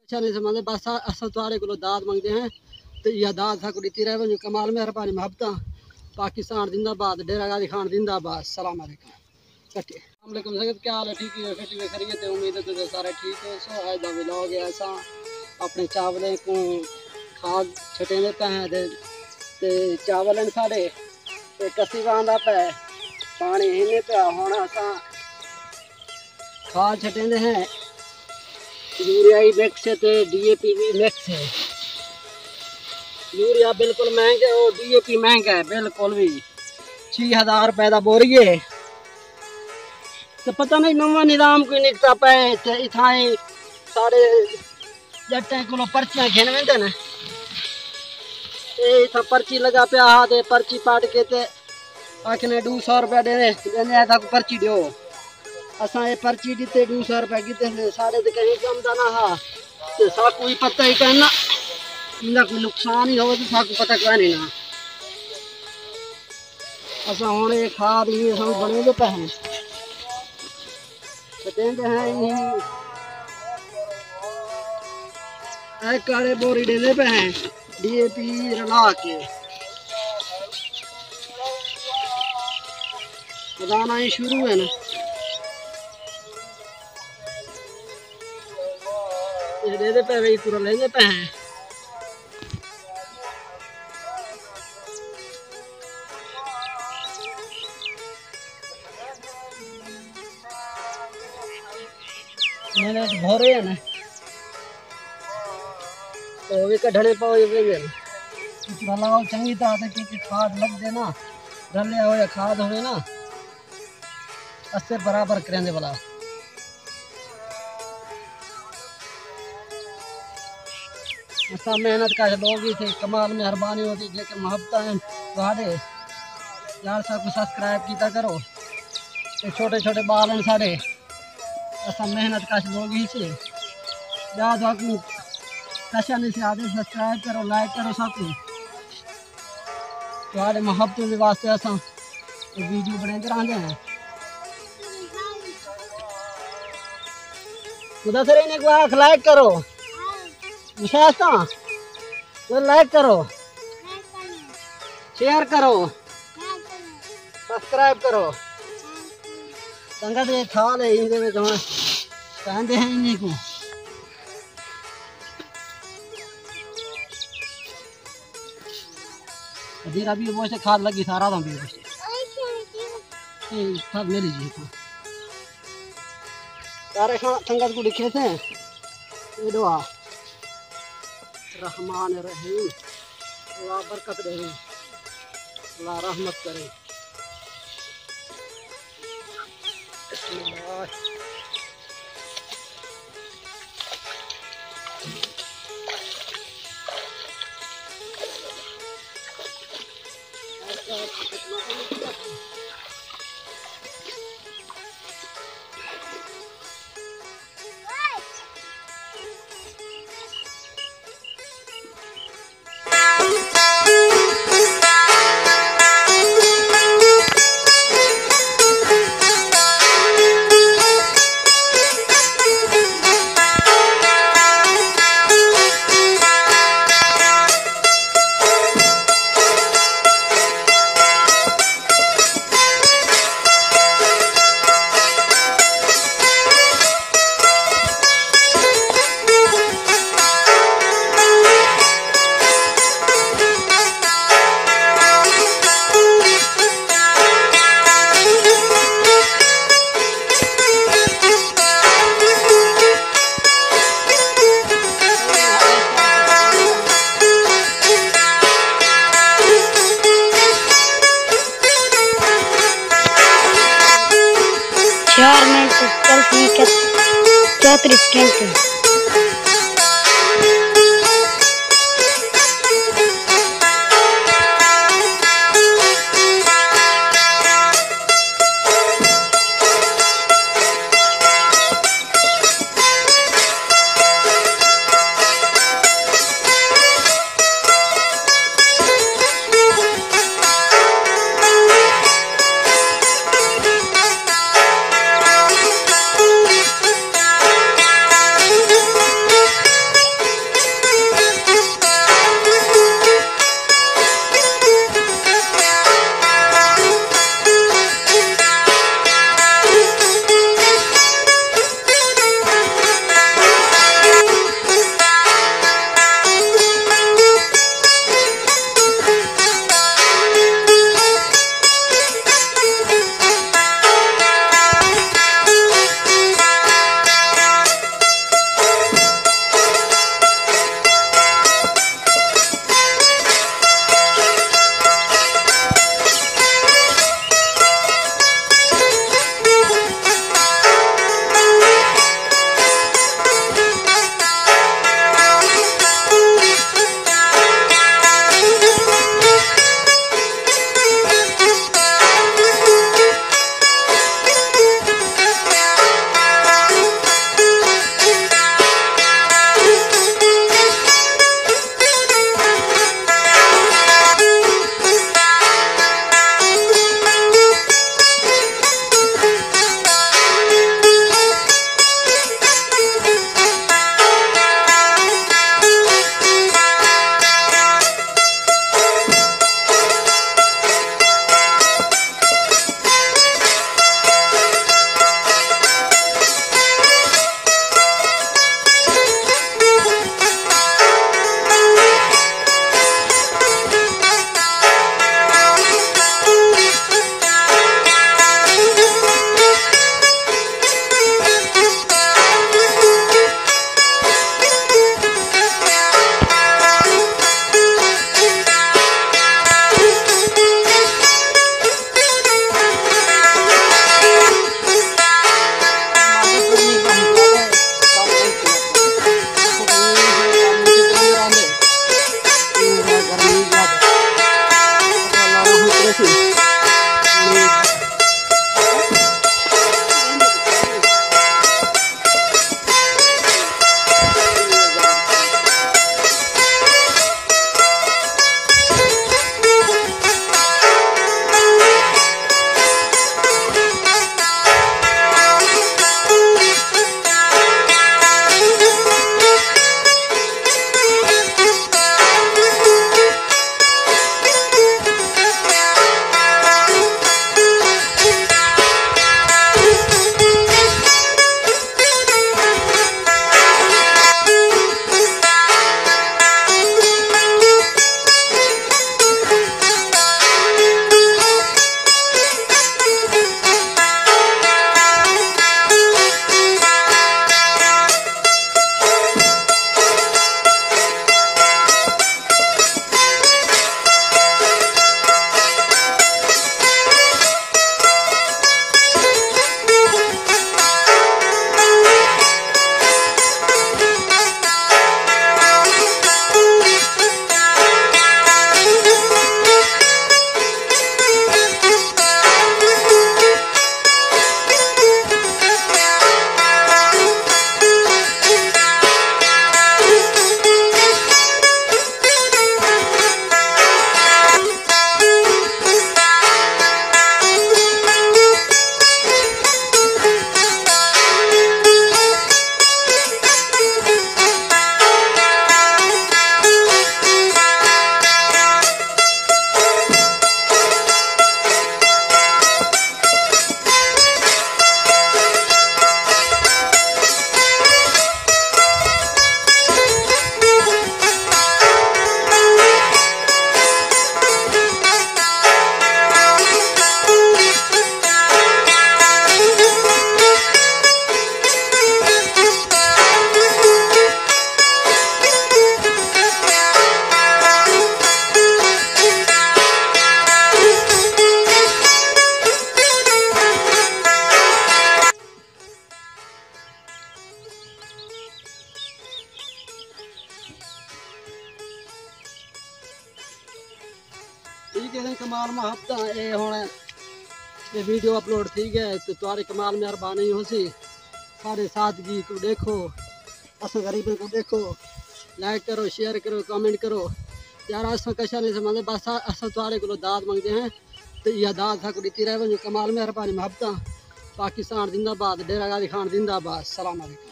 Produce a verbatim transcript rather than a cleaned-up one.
اچھا نہیں سمجھدے، بس اساں تہاݙے کولوں داد منگدے ہیں، تے ایہا داد ساکوں ݙتی رہے ونڄو۔ کمال مہربانی، محبتاں۔ پاکستان زندہ باد، ڈیرہ غازی خان زندہ باد۔ السلام علیکم۔ کٹے۔ السلام علیکم سنگت، کیا حال ہے؟ ٹھیک ہے؟ فٹ ہے؟ خیریت ہے؟ امید ہے تساں سارے ٹھیک ہو سو۔ اڄ دا ولاگ ہے، اساں اپݨے چاولیں کوں کھاد چھٹیندے پئے ہیں تے، تے چاول ہیں ساݙے، تے کسی واندا پئے، پاݨی ہی نہیں پیا۔ ہݨ اساں کھاد چھٹیندے ہیں، یوریا ہی مکس ہے تے ڈی اے پی بھی مکس ہے۔ یوریا بالکل مہنگا ہے، او ڈی اے پی مہنگا ہے بالکل بھی، چھی ہزار روپے دا بوری ہے۔ تے پتہ نہیں نواں نظام کوئی نکتا پئے تے اتھائیں سارے جٹیں کولوں پرچیاں گھن ویندے نے۔ اے اتھاں پرچی لڳا پیا ہا تے پرچی پٹ کے تے آکھنے ݙو سو روپے ݙیندے، ݙیندے ہیں تاکوں پرچی ݙیو۔ اساں اے پرچی ݙتے، ݙو سو روپے کیتے نے، ساݙے تے کہیں کم دا نہ ہا۔ تے ساکوں وی پتہ ہی کائنا، ایندا کوئی نقصان ہی ہووے تے ساکوں پتہ کائنی نا۔ اساں ہݨ اے کھاد وی اساں بݨیندے پئے ہیں۔ چھٹیندے ہیں، اے کاڑے بوری ݙیندے پئے ہیں، ڈی اے پی رلا کے۔ داݨا ہی شروع ہے نا۔ اے ݙیندے پئے وے، پورا لیندے پئے ہیں۔ میں نے بھورے ہیں نا۔ او وی کڈھݨے پوے ویندے۔ اتنا لاؤ چنگی طرح تے، کیونکہ کھاد لڳدے نا، رلیا ہویا کھاد ہووے نا، اسے برابر کریندے بھلا۔ اساں محنت کش لوگ ہی تھے، کمال مہربانی ہوتی، جیکر محبتاں ہیں تہاݙے یار، ساکوں سبسکرائب کیتا کرو۔ تے چھوٹے چھوٹے ٻال ہیں ساݙے، اساں محنت کش لوگ ہی سے۔ ٻیا تہاکوں کشا نہیں سے آدھے، سبسکرائب کرو، لائک کرو ساکوں۔ تہاݙے محبتوں دے واسطے اساں ویڈیو بݨیندے رہندے ہیں۔ خدا سر انہیں کو آکھ لائک کرو۔ مشاہستہ، تو لائک کرو، شیئر کرو، سبسکرائب کرو۔ سنگت یہ تھال ہے، ان دے وچ ہن پہندے ہیں انہیں کو۔ ادھر ابھی وہ سے کھاد لگی سارا، تو بھی وہ سے۔ یہ کھاد میری جی کو۔ سارے کھا-، سنگت کو لکھے تھے۔ یہ دعا۔ رحمان رحیم۔ اللہ برکت دے۔ اللہ رحمت کرے۔ بسم اللہ۔ چار منٹ چل ٹھیک ہے، چوتریس سیکنڈ۔ جیڑھے کمال محبتاں، اے ہݨ اے ویڈیو اپلوڈ تھی ڳئے تے تہاݙے کمال مہربانی ہوسی۔ ساݙے سادگی کوں ݙیکھو، اساں غریبیں کوں ݙیکھو، لائک کرو، شیئر کرو، کمنٹ کرو۔ یار، اساں کشا نہیں سمجھدے، بس اساں تہاݙے کولوں داد منگدے ہیں تے ایہا داد ساکوں ݙتی رہے ونڄو۔ کمال مہربانی محبتاں، پاکستان زندہ باد، ڈیرہ غازی خان زندہ باد۔ السلام علیکم۔